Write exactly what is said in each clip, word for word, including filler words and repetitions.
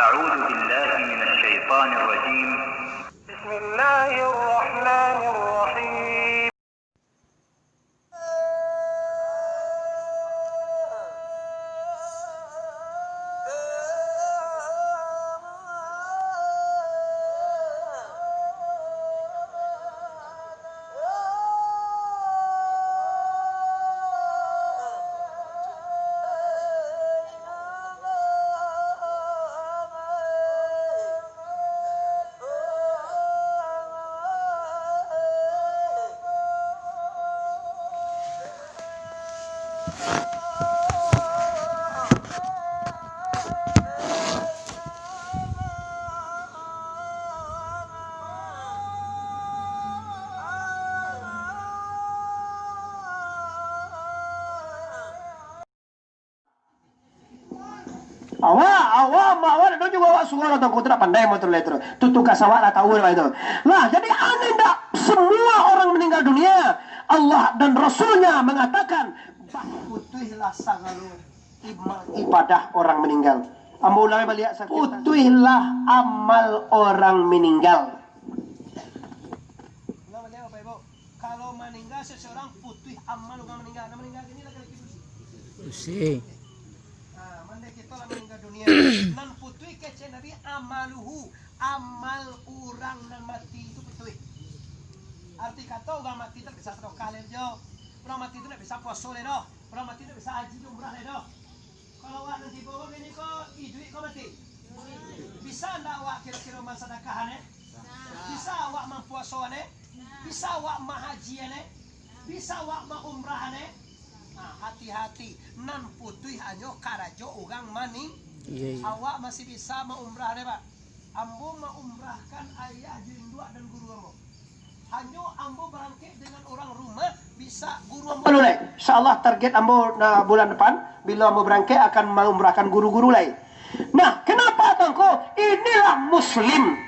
أعوذ بالله من الشيطان الرجيم. بسم الله الرحمن الرحيم. Awak, awak, mak awak, dak tahu juo awak suruah lah, Tuangku tu dak pandai motor lai tu. Tu tugas awak lah tahu lah itu. Lah, jadi aneh ndak semua orang meninggal dunia, Allah dan Rasulnya mengatakan, bah, putuihlah sagalo ima-, ibadah orang meninggal. Ambo ulangi baliak sakali. Putuihlah amal orang meninggal. Ulang baliak, Bapak Ibu. Kalau maningga sasurang, putuih amal urang maningga. Nan maningga kini laki-laki putuih. Putuih. Ah, mandeh kito lah maningga dunia. Nan putuih kecek Nabi, amaluhu, amal urang nan mati tu putuih. Arti kato, urang mati tu ndak bisa sadakah lai jo. Urang mati tu ndak bisa puaso lai doh. Urang mati tu ndak bisa haji jo umrah lai doh. Kalau awak nan tibo ko kini ko, iduik ko mati? Bisa ndak awak kiro-kiro mansadakahan, eh? Bisa awak mampuasoan, eh? Bisa awak mahajian, eh? Bisa awak maumrahan, eh? Nah, hati-hati, nan putuih hanyo karajo urang maning-, Iya, iya. Awak masih bisa maumrahan, eh, Pak? Ambo maumrahkan ayah jo induak dan guru ambo. Hanyo ambo barangkek dengan urang rumah, bisa guru ambo. Dulu lai. Insyaallah target ambo, nah, bulan depan, bilo ambo barangkek akan maumrahkan guru-guru lai. Nah, kenapa, Tuangku? Inilah muslim.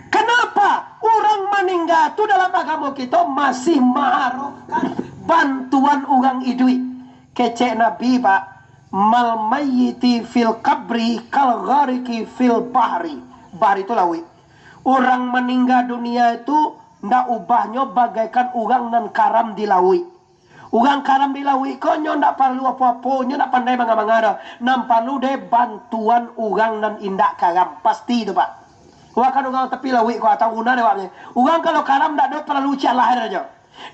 Kenapa urang maningga tu dalam agamo kito masih maharokkan bantuan urang iduik? Kecek Nabi, Pak, "Mal mayyiti fil qabri kal ghariki fil bahri." Bahri tu lauik. Urang maningga dunia itu ndak ubahnyo bagaikan urang nan karam di lauik. Urang karam di lauik ko nyo ndak paralu apo-apo, nyo ndak pandai manga-manga doh. Nan paralu dek bantuan urang nan indak karam. Pasti tu, Pak. Wah, kan urang tapi lauik ko atau guna dek awak ni. Urang kalau karam ndak ado paralu ciek lahir ajo.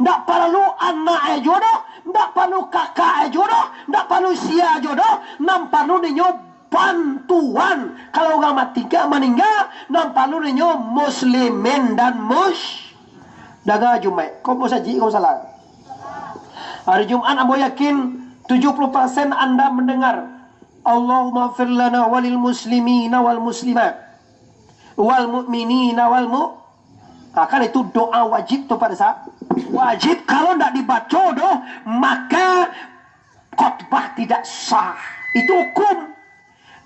Ndak paralu anak e juo doh, ndak paralu kakak e juo doh, ndak paralu sia juo doh, nan paralu ninyo bantuan. Kalau urang mati ka maningga, nan paralu ninyo muslimin dan mus-, danga Jumaik. Kau musajik, kau salah. Hari Jumat ambo yakin tujuh puluh persen anda mendengar, "Allahumma fir lana walil muslimina wal muslimat, wal mu'minina wal mu-," Ah, kan itu doa wajib tu, Pak Desa. Wajib, kalau ndak dibaco doh, maka khotbah tidak sah. Itu hukum.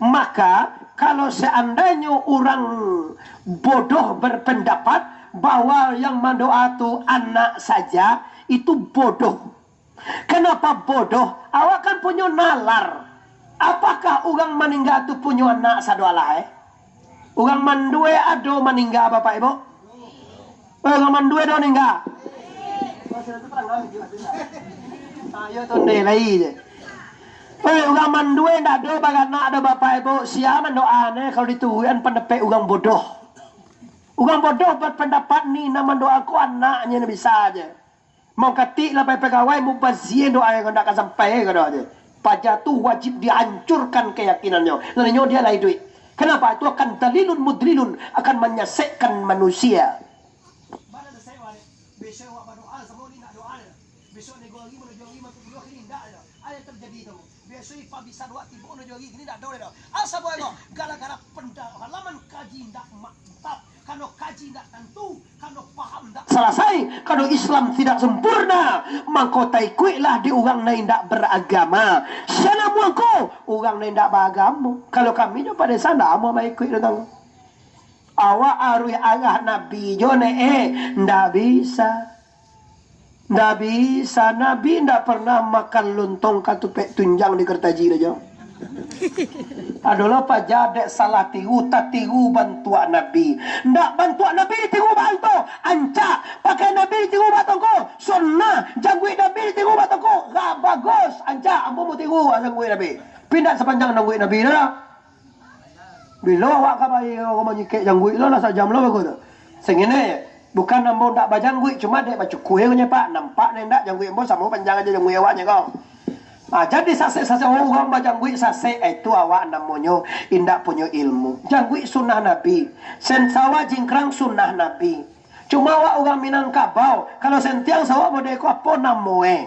Maka, kalau seandainyo urang bodoh berpendapat bahwa yang mandoa tu anak saja, itu bodoh. Kenapa bodoh? Awak kan punyo nalar. Apakah urang maningga tu punyo anak sado alah, eh? Urang mandue ado maningga, Bapak Ibu? Eh, urang mandue ado maningga? Ayo tondeh lai je. Eh, urang mandue ndak ado baranak ado, Bapak Ibu. Sia mandoa ne kalau dituruikan pandapek urang bodoh? Urang bodoh berpendapat ni nan mandoa ko anaknyo ni bisa je. Mangkatik lah pai pagawai, mubazia doa yang ndak ka sampai, kata dia. Paja tu wajib dihancurkan keyakinannya. Lainnya dia lah iduik. Kenapa? Itu akan dalilun mudlilun, akan menyesekkan manusia. Bana dasai awak ni. Besok awak badoa, samo ni nak doa ni. Besok nego hari, manojo hari, mangko puluah hari, ndak ada. Apa yang terjadi tu? Biaso ipa bisa dua tibo no jo gigi ni ndak ado lai doh. Asa buat ko gara-gara pendalaman kaji ndak mantap, kano kaji ndak tantu, kano paham ndak salasai, kano Islam tidak sempurna, mangko taikuiklah di urang nan indak beragama. Siana muangko urang nan indak beragama. Kalau kami nyo pada sana mau maikuik datang. Awak aruih arah Nabi jo ne, eh, ndak bisa. Ndak bisa, Nabi ndak pernah makan lontong katupek tunjang di Kertaji doh, jo. Adolah paja dek salah tiru, tatiru bantuak Nabi. Ndak bantuak Nabi ditiru bak itu, ancak. Pakai Nabi ditiru bak tongko, sunnah. Jangguik Nabi ditiru bak tongko, lah bagus, ancak. Ambo mau tiru jangguik Nabi. Pindah sapanjang jangguik Nabi dah. Bilo awak ka bayi, urang manyikek jangguik lo lah sajam lo bagus tu. Sangini, bukan ambo ndak bajangguik, cuma dek bacukua nyo, Pak. Nampak ndak jangguik ambo samo panjang aja jangguik awaknyo ko. Ah, jadi sasek-sasek urang bajangguik sasek, eh, itu awak namonyo indak punyo ilmu. Jangguik sunnah Nabi. Sen-, sawah jingkrang sunnah Nabi. Cuma awak urang Minangkabau, kalau sentiang sawah model ko apo namo, eh?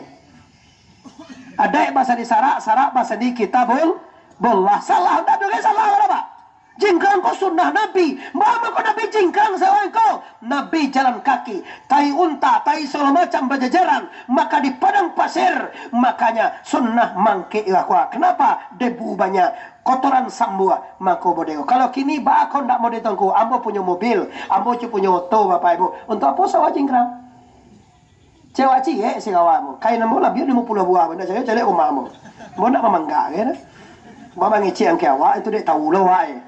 Adaik basandi sarak, sarak basandi kitabul-, bullah. Salah, ndak ado lai salah, Pak. Jingkrang ko sunnah Nabi. Baa mangko Nabi jingkrang saurang ko? Nabi jalan kaki. Tai unta, tai sagalo macam bajajaran. Maka di padang pasir, makanya sunnah mangkek lah kuah. Kenapa? Debu banyak, kotoran sambuah. Mangko model ko. Kalau kini, baa ko ndak model tu ko? Ambo punyo mobil, ambo cuma punyo oto, Bapak Ibu. Untuak apo sawah jingkrang? Cewek ciek si kawan ambo. Kain ambo labiah limo puluah buah, ndak caliak-caliak rumah ambo. Ambo ndak mamanggak, kan? Ambo mangecek angke awak, itu dek tahu lah awak, eh.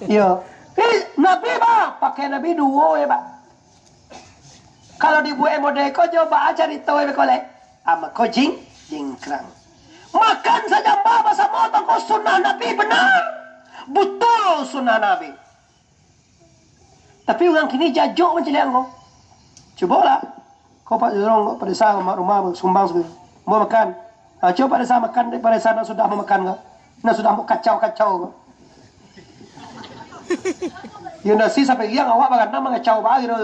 Iyo. Eh, Nabi, bah, pakai Nabi duo, ya, bah. Kalau dibuek model ko, jo baa carito, ya, kolek. Ama ko jing-, jingkrang. Makan sajamba basamo tu ko sunnah Nabi, benar. Betul sunnah Nabi. Tapi urang kini jajok mancaliak ko. Cubolah. Ko Pak Jorong, ko Pak Desa, rumah, rumah sumbang sajo. Ambo makan. Ha, cubo Pak Desa makan, Pak Desa nan sudah ambo makan ko. Nan sudah ambo kacau-kacau ko. Yo nasi sampai riang awak baganang mangacau bae gitu.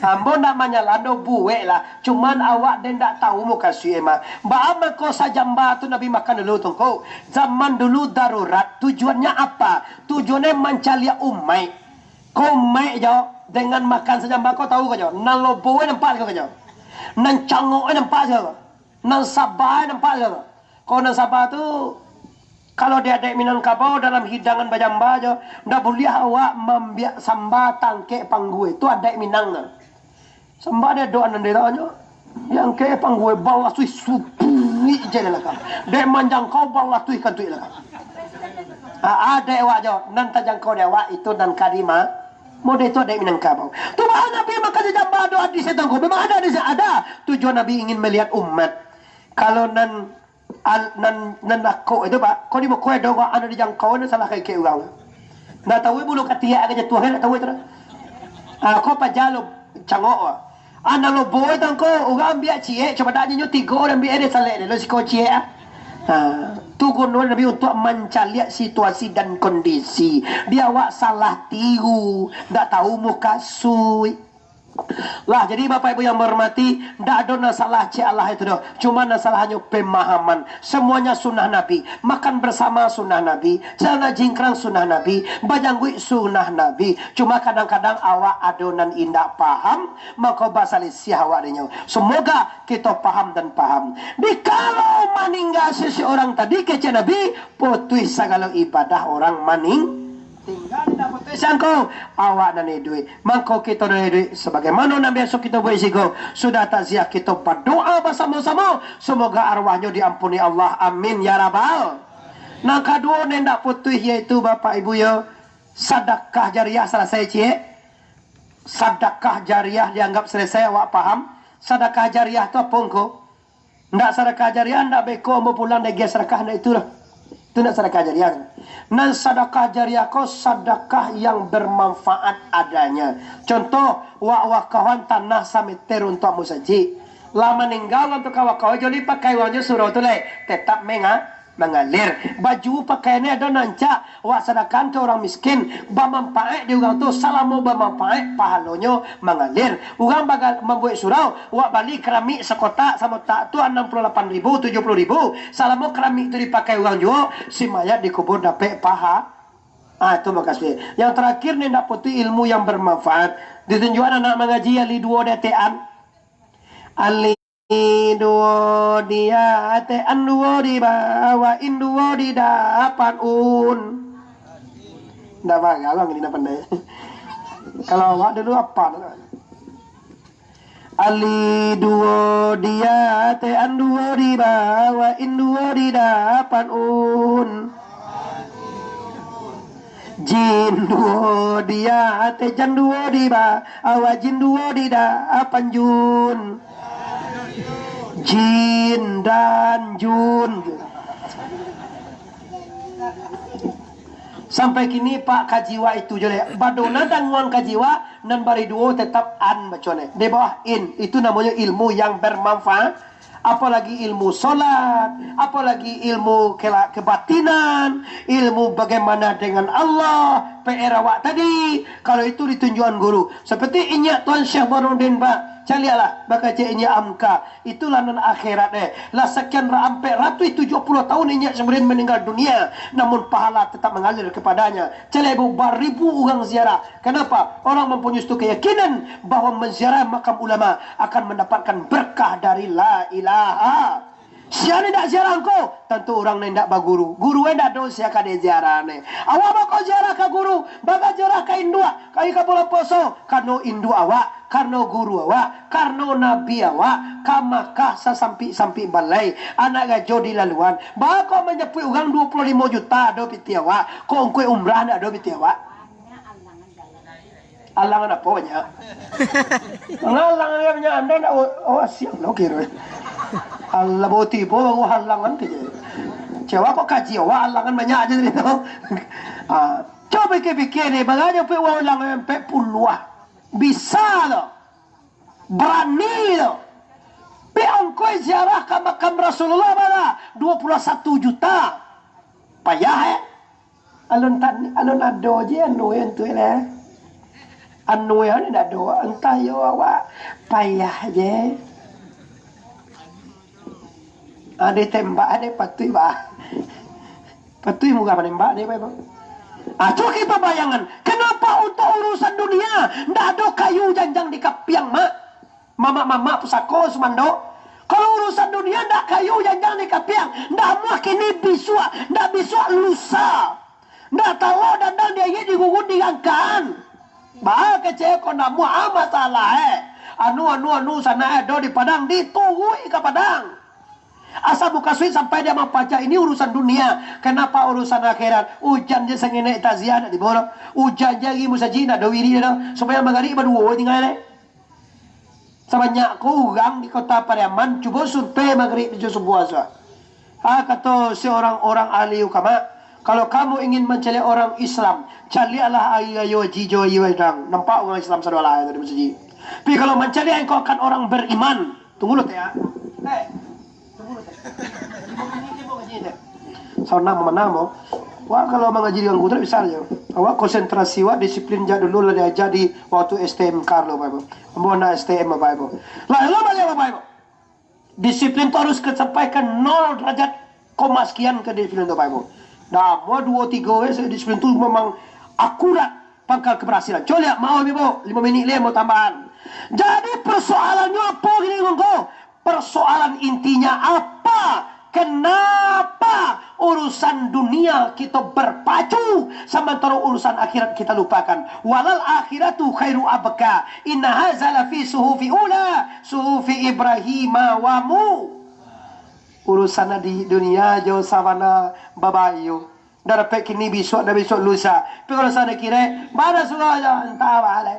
Ambo ndak manyalah do, buek lah. Cuman awak den ndak tahu mukasuik mah. Baa mangko sajamba tu Nabi makan dulu tu ko. Zaman dulu darurat, tujuannyo apa? Tujuannyo mancaliak umaik. Ko umaik jo, dengan makan sajamba ko tahu ko jo. Nan lobo nampak ko jo. Nan cangok nampak ko. Nan saba nampak ko. Ko nan saba tu, kalau di adaik Minangkabau dalam hidangan bajamba jo, ndak buliah awak maambiak samba tangkek panggua. Tu adaik Minang tu. Samba dek doa nan ditanyo, yang ke panggua balas tu supuik je lah kan. Dek manjangkau balas tu ikan tu lah kan. Ah, adaik awak jo, nan tajangkau dek awak itu nan karima. Model tu adaik Minangkabau. Tu baa Nabi makan sajamba, ado hadis tentang ko. Memang ada hadis, ada. Tujuan Nabi ingin melihat umat. Kalau nan Al-, nan, nan nakok itu, Pak, ko di muko ado urang, anu dijangkau, nan salah kaikek urang. Ndak tahu bulu katiak ka jatuah, ndak tahu itu dah. Ah, ko paja lo cangok, Pak. Ah, nan lobo itu ko, urang ambiak ciek, cubo dak nyo tigo urang ambiak, eh, salek deh, lo siko ciek, ah. Ah, tu guno Nabi untuak mancaliak situasi dan kondisi. Di awak salah tiru, ndak tahu mukasuik. Lah, jadi Bapak Ibu yang menghormati, ndak ado nan salah cek Allah itu doh. Cuma nan salah hanyo pemahaman. Semuanya sunnah Nabi. Makan bersama sunnah Nabi. Celana jingkrang sunnah Nabi. Bajangguik sunnah Nabi. Cuma kadang-kadang awak ado nan indak paham, mako basalisiah awak dinyo. Semoga kito paham dan paham. Dikalau maningga seseorang tadi, kecek Nabi, putuih sagalo ibadah orang maning-, tingga di dalam putuih sangko, awak nan iduik. Mangko kito nan iduik, sabagaimano nan biaso kito buek siko, sudah takziah kito badoa basamo-samo, semoga arwahnyo diampuni Allah. Amin, ya Rabbal. Nan kaduo, nan indak putuih, yaitu Bapak Ibu yo, sadakah jariah salasai ciek. Sadakah jariah dianggap salasai, awak paham? Sadakah jariah tu apo ngko? Ndak sadakah jariah, ndak beko ambo pulang dagih sadakah, ndak itu lah. Itu ndak sadakah jariah. Nan sadakah jariah ko sadakah yang bermanfaat adanya. Contoh, wak wakahan tanah sameter untuak musajik. Lah maningga urang tu ka wakahan, jadi pakai urang jo surau tu lai, tetap menga-, mangalir. Baju pakaiannyo ado nan rancak, wak sadakahkan ka urang miskin, bamampaat di urang tu, salamo bamampaat, pahalonyo mangalir. Urang baga-, mambuek surau, wak bali keramik sakotak, samotak tu anam puluah lapan ribu, tujuah puluah ribu, salamo keramik tu dipakai urang juo, si mayat dikubur dapek paha-, ah, tu makasuik. Yang terakhir ni, ndak putuih, ilmu yang bermanfaat. Ditunjuakan anak mangaji, alih duo di atekan. Alih duo di atekan, duo di bawah, in duo di dapan, un. Ndak bagarang ini, ndak pandai. Kalau awak dulu apa? Alif duo di ateh, an duo di bawah, in duo di dapan, un. Jin duo di ateh, jan duo di bawah, jin duo di dapan, jun. Jin dan jun. Sampai kini, Pak, kaji wak itu jo leh. Badona danguang kaji wak, nan bari duo tetap an baco neh. Di bawah in, itu namonyo ilmu yang bermanfaat. Apalagi ilmu solat, apalagi ilmu kela-, kebatinan, ilmu bagaimana dengan Allah, P R awak tadi. Kalau itu ditunjuakan guru. Seperti inyak Tuan Syekh Burhanuddin, Pak. Caliaklah, bakecek inyak amka. Itulah nan akhirat, eh. Lah sakian ra-, ampek ratuih tujuah puluah tahun inyak Syamsuddin meninggal dunia, namun pahala tetap mengalir kepadanya. Caliak, Ibu, baribu urang ziarah. Kenapa? Orang mempunyai suatu keyakinan bahwa menziarah makam ulama akan mendapatkan berkah dari la ilaha. Sia nan indak ziarah angko, tantu urang nan indak baguru. Guru eh indak ado, sia ka diziarah neh. Awak bako ziarah ka guru, bako ziarah ka induak, ka, ka bulan puaso, karano induak awak, karano guru awak, karano nabi awak, ka Makkah sasampik-sampik balai, anak gajo dilaluan. Bako manjapuik urang duo puluah limo juta ado pitih awak, kok ungkuik umrah ndak ado pitih awak? Alangan apo banyak? Ngalang dia banyak, anda ndak, oh, oh, siang lo kiro. Alah, bawa tibo baru halangan tu je. Cewa kok kaji awak, halangan banyak aja tadi tu. Ah, coba pikir-pikir ni, bagaimana pek uang halangan pek puluah. Bisa lo. Berani lo. Pek ongkoi ziarah ka makam Rasulullah bala dua puluh satu juta. Payah, eh? Alun tan-, alun ado je anu yang tu lah. Anu yang ni ado, entah yo awak payah je. Ada tembak, ada patuih, bah. Patuih murah manembak ni, bah. Ah, cuba kita bayangan, kenapa untuk urusan dunia ndak ado kayu janjang di kapiang, mak? Mamak-mamak pusako sumando. Kalau urusan dunia ndak kayu janjang di kapiang, ndak amuah kini bisuak, ndak bisuak lusa. Ndak talok dandang di ayie digugun di rangkaan. Baa kecek ko namuah ah masalah, eh. Anu, anu, anu, sanak eh, do di Padang, dituruik ka Padang. Asa mukasuik sampai dia mampaja ini urusan dunia. Kenapa urusan akhirat? Ujan je sangenek takziah ndak tibo doh. Ujan je ari musajik ndak ado wirid doh. Sumbayang magarib baduo tingga deh. Sabanyak ko urang di Kota Pariaman, cubo survei magrib jo subuah suah. Ah, kato seorang orang ahli ukama, kalau kamu ingin mancaliak orang Islam, caliaklah ari rayo Haji jo Haji Waidang. Nampak urang Islam sadolah tadi masajik. Tapi kalau mancaliak engkau akan orang beriman, tunggu dulu, teh, ya. Eh, Sanang mamanang mo. Wah, kalau mangaji di angku tu bisa aja. Awak konsentrasi, awak disiplin jak dulu lah diaja di waktu S T M Karlo, Bapak Ibu. Ambo anak S T M, Bapak Ibu. Lah, lo balik, Bapak Ibu. Disiplin tu harus kesampaikan nol derajat koma sekian ke disiplin tu, Bapak Ibu. Dah, mau dua tiga orang disiplin tu memang akurat pangkal keberhasilan. Cuba lihat, mau, Ibu, lima minit leh mau tambahan. Jadi, persoalannya apa gini, Ngongko? Persoalan intinya apa? Kenapa urusan dunia kita berpacu, sementara urusan akhirat kita lupakan? Walal akhiratu khairu abqa. Inna hadza lafi suhufi ula, suhufi Ibrahim wa Mu. Urusan di dunia jo sabana babayo. Dah dapek kini, bisuak, dah bisuak lusa. Tapi kalau sana kira, mana surau aja, entah apa lah.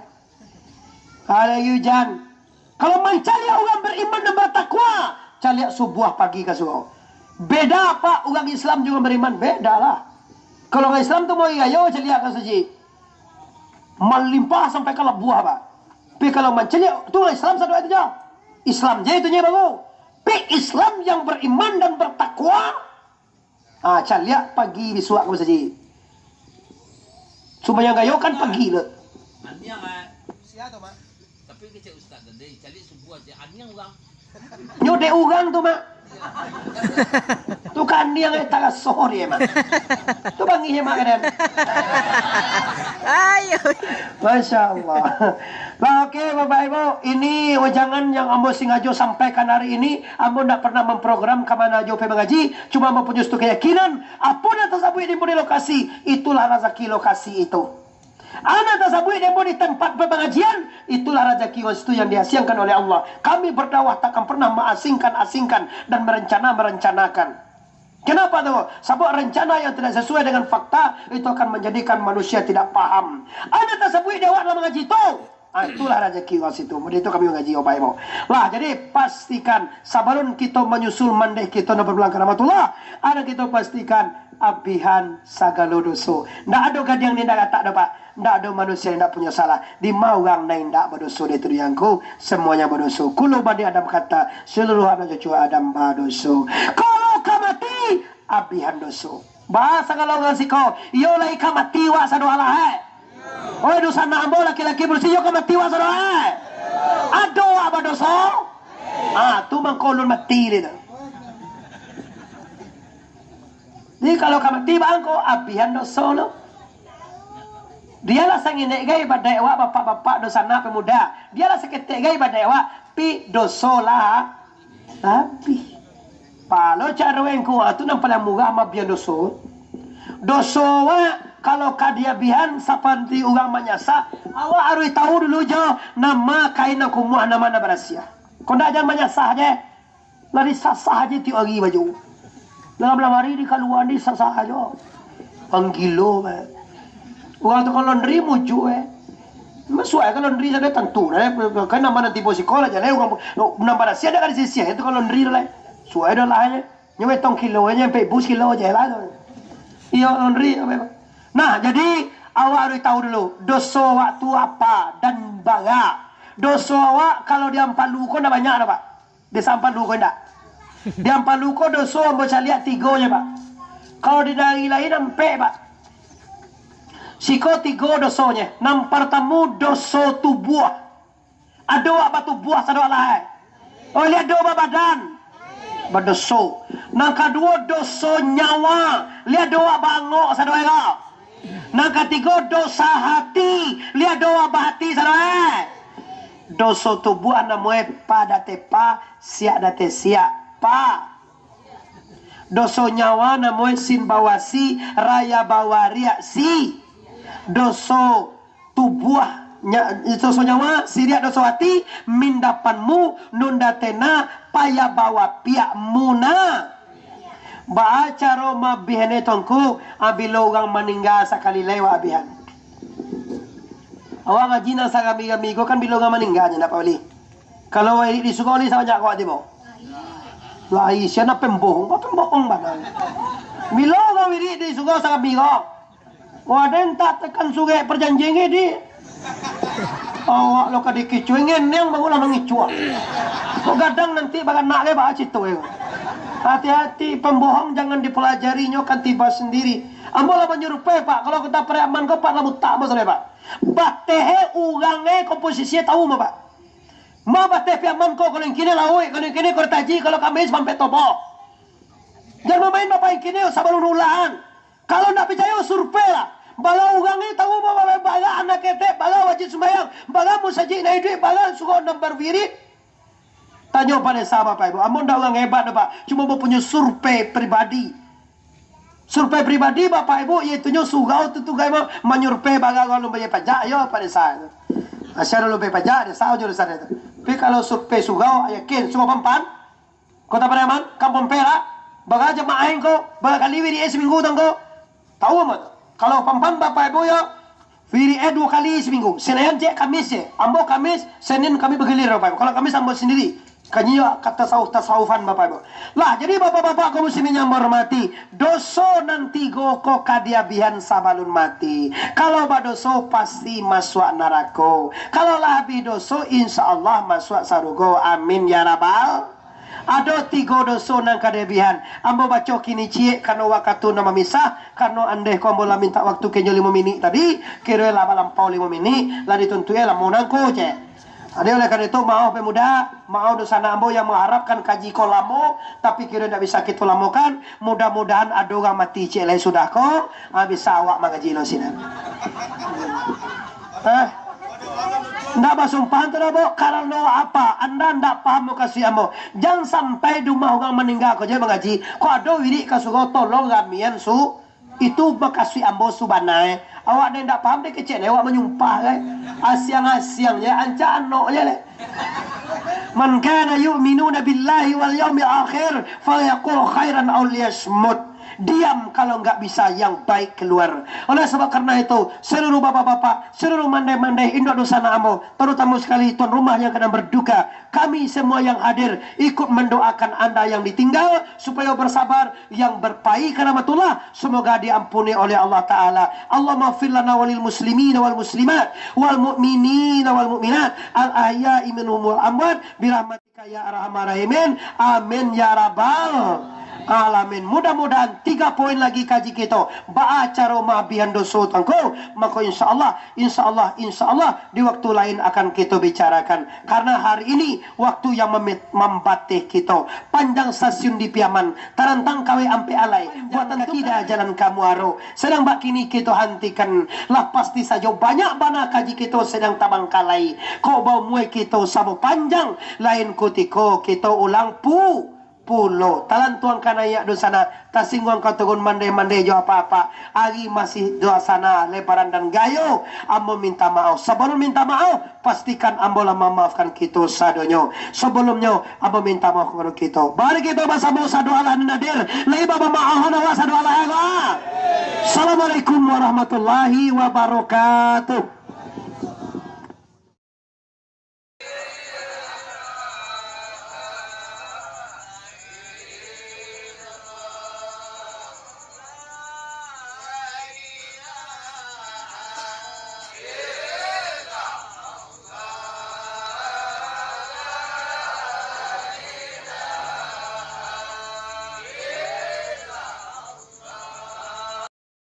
Kalau lagi hujan. Kalau mancaliak urang beriman dan bertakwa, caliak subuah pagi ka surau. Beda, Pak, urang Islam jo urang beriman? Beda lah. Kalau urang Islam tu mau rayo caliak ka masajik. Malimpah sampai ka labuah, Pak. Tapi kalau mancaliak, tu urang Islam satu itu je. Islam je itu je baru. Tapi Islam yang beriman dan bertakwa, ah, caliak pagi bisuak ka masajik. Sumbayang rayo kan pagi tu. Aniang, ah. Sia tu, Mak? Tapi kecek ustaz tadi, caliak subuah je, aniang urang. Nyo dek urang tu, Mak. Tu kan aniang, eh, taraso dia, Mak. Tu bangih, Mak, kan? Ayo. Masya Allah. Lah, oke, Bapak Ibu, ini wejangan yang ambo sengajo sampaikan hari ini. Ambo ndak pernah memprogram ka mana jo pai mangaji, cuma ambo punyo satu keyakinan, apo nan tasabuik di, di lokasi, itulah razaki lokasi itu. Anak tasabuik demo di tempat pengajian, itulah rezeki urang situ yang diasingkan oleh Allah. Kami berdakwah takkan pernah maasingkan-asingkan dan merencana-merencanakan. Kenapa tu? Sabab rencana yang tidak sesuai dengan fakta, itu akan menjadikan manusia tidak paham. Anak tasabuik di awak dalam mengaji tu. Ah, itulah rezeki urang situ. Mudah itu kami mengaji, Bapak Ibu. Lah, jadi pastikan sabalun kito manyusul mandeh kito nan bapulang ka rahmatullah, anak kito pastikan abihan sagalo doso. Ndak ado gadiang nan indak gatak doh, Pak. Ndak ado manusia nan indak punyo salah. Dima urang nan indak badoso di dunia ko, semuanya badoso. Kullu bani Adam khata, seluruh anak cucu Adam badoso. Kalau ka mati, abihan doso. Ba sagalo urang siko, iyo lai ka mati wak sadoalahe. Oi, dunsanak ambo laki-laki bursih, iyo ka mati wak sadoalahe. Ado wak badoso? Ah, tu mangko ulun mati dek tu. Jadi, kalau ka mati bangko, abihan doso lo. Dialah sanginek gai ibadaik wak, bapak-bapak, dunsanak, pemuda. Dialah saketek gai ibadaik wak, pi doso lah. Tapi, palo caro engku, ah, tu nan paliang murah mabian doso. Doso awak, kalau ka diabihan sapanti urang manyasah, awak aruih tahu dulu jo, nama kain nan kumuah, nama nan barasiah. Kok ndak, jan manyasah je. Lah disasah je tiok ari baju. Dalam lamari dikaluaan disasah ajo. Panggilo, bah. Urang tukang laundry muncul, eh. Masuak ka laundry sajo tantu, eh. Kan nama nan tibo siko lah, jaleh urang, nan barasiah dak ka disisiah, eh, tukang laundry tu lah. Suai dah lah, eh. Nyo betong kilo, eh, nyampe bus kilo je lah tu. Iyo, laundry, apa, apa. Nah, jadi, awak harus tahu dulu, doso awak tu apa dan bara. Doso awak kalau di Ampalu ko ndak banyak dah, Pak. Di Sampalu ko indak. Di Ampalu ko doso ambo caliak tigo je, Pak. Kalau di nagari lain ampek, Pak. Siko tigo dosonyo. Nan partamo doso tubuah. Ado wak batubuah sadoalahe? Oh, liak do babadan. Badoso. Nan kaduo doso nyawa. Liak do wak baangok sadoalahe? Nan katigo, doso hati. Liak do wak bahati sadoalahe? Doso tubuah namonyo pa date pa, siak date siak, pa. Doso nyawa namonyo sin bawasi, raya bawariak, si. Doso tubuah, nya-, doso nyawa, siriak doso hati, mindapanmu, nunda tena, paya bawapiak, muna. Baa caro maabihan e, Tuangku? Ah, bilo urang maningga sakali lai wak abihan. Awak ngaji nan sarami-rami ko kan bilo urang maningga nyo, ndak, Pak Wali? Kalau wirik di surau lai sabanyak ko wak tibo? Lai, sia nan pembohong, kok pembohong bana. Bilo urang wirik di surau sarami ko? Waden tak tekan surek perjanjian e, di. Awak lo ka dikicuah, ngeneng barulah mangicuah. Kok gadang nanti baranak e, baa cito e. Hati-hati, pembohong jangan dipelajari, nyo kan tiba sendiri. Ambo lah manyurupai, Pak, kalau kota Pariaman ko, Pak, lah butak ambo sudah, Pak. Bateh e urang e, komposisi e tahu mah, Pak. Ma bateh Piaman ko, kalau yang kini lauik, kalau yang kini Kota Haji, kalau Kamis mampek Toboh. Jan mamain Bapak yang kini sabalun ulahan. Kalau ndak picayo, survei lah. Bala urang ni tahu bahwa bala anak ketek, bala wajib sumbayang, bala musajik nan iduik, bala surau nan bawirik. Tanyo pado sa, Bapak Ibu. Ambo ndak urang hebat doh, Pak. Cuma bapunyo survei pribadi. Survei pribadi, Bapak Ibu, yaitunyo surau tu tugai ma-, manyurvei bala urang alun bayar pajak, yo, Pak Desa tu. Asia alun bayar pajak, desa jo desa tu. Tapi kalau survei surau, yakin, surau Pampan, Kota Pariaman, Kampung Perak, bara jamaah ko, bara kali wirid e saminggu tangko. Tahu ambo tu. Kalau Pampan Bapak Ibu yo, wirid e duo kali saminggu. Senayan cek Kamis je. Ambo Kamis, Senin kami bagilir Bapak Ibu. Kalau Kamis ambo sendiri. Kanyo ka tasawuf-tasawufan Bapak Ibu. Lah, jadi Bapak-bapak kaum muslimin yang menghormati, doso nan tigo ko ka diabihan sabalun mati. Kalau badoso pasti masuak narako. Kalau lah abih doso, insya Allah masuak sarugo. Amin ya rabbal. Ado tigo doso nan ka diabihan. Ambo baco kini ciek, karano wakatu nan mamisah, karano andeh ko ambo lah mintak waktu kenyo limo minik tadi, kiro lah balampau limo minik, lah dituntuik lamo nangko je. Jadi oleh karano itu, maoh pemuda, maoh dunsanak ambo yang mengharapkan kaji ko lamo, tapi kiro ndak bisa kito lamokan, mudah-mudahan ado urang mati ciek lai sudah ko, ah, bisa awak mangaji lo sinan. Eh? Ndak basumpahan tu dah, Bo. Karano apa? Anda ndak paham mukasuik ambo. Jan sampai di rumah urang maningga ko je mangaji. Kok ado wirid ka surau, tolong ramian su-, Itu makasuik ambo subana, eh. Awak nan indak paham deh kecek, awak manyumpah, kan. Asiang-asiang je, ancak anok je, leh. "Man kana yu'minuna billahi wal yaumil akhir, falyaqul khairan aw liyasmut." Diam kalau nggak bisa, yang baik keluar. Oleh sebab karena itu, seluruh bapak-bapak, seluruh mandeh-mandeh, indok dunsanak ambo, terutama sekali tuan rumah yang kadang berduka, kami semua yang hadir ikut mendoakan anda yang ditinggal supaya bersabar, yang berpayi karamatullah, semoga diampuni oleh Allah Ta'ala. Allahumma fir lana walil muslimina wal muslimat, wal mu'minina wal mu'minat, al ahya'i minhum wal amwat, birahmatika ya arhamar rahimin. Amin ya rabbal alamin. Mudah-mudahan tiga poin lagi kaji kito, baa caro maabihan doso tu, angku. Mako, insya Allah, insya Allah, insya Allah, di waktu lain akan kito bicarakan. Karena hari ini waktu yang memit-, mambateh kito. Panjang stasiun di Piaman, tarantang kawek ampek alai. Buatan tidak jalan ka Muaro. Sadang bakini kito hantikan. Lah pasti sajo banyak bana kaji kito sadang tabangkalai. Kok baumua kito samo panjang, lain kutiko kito ulang pu-, pulo. Talantuang ka naiak dunsanak, tasingguang ka turun, mandeh-mandeh jo apak-apak. Ari masih dunsanak lebaran dan gayo. Ambo minta maoh. Sabalum minta maoh, pastikan ambo lah mamaafkan kito sadonyo. Sabalumnyo, ambo minta maoh kapado kito. Mari kito basamo sadoalah nan hadir. Lai bamaohan awak sadoalah, ya, Allah. Assalamualaikum warahmatullahi wabarakatuh.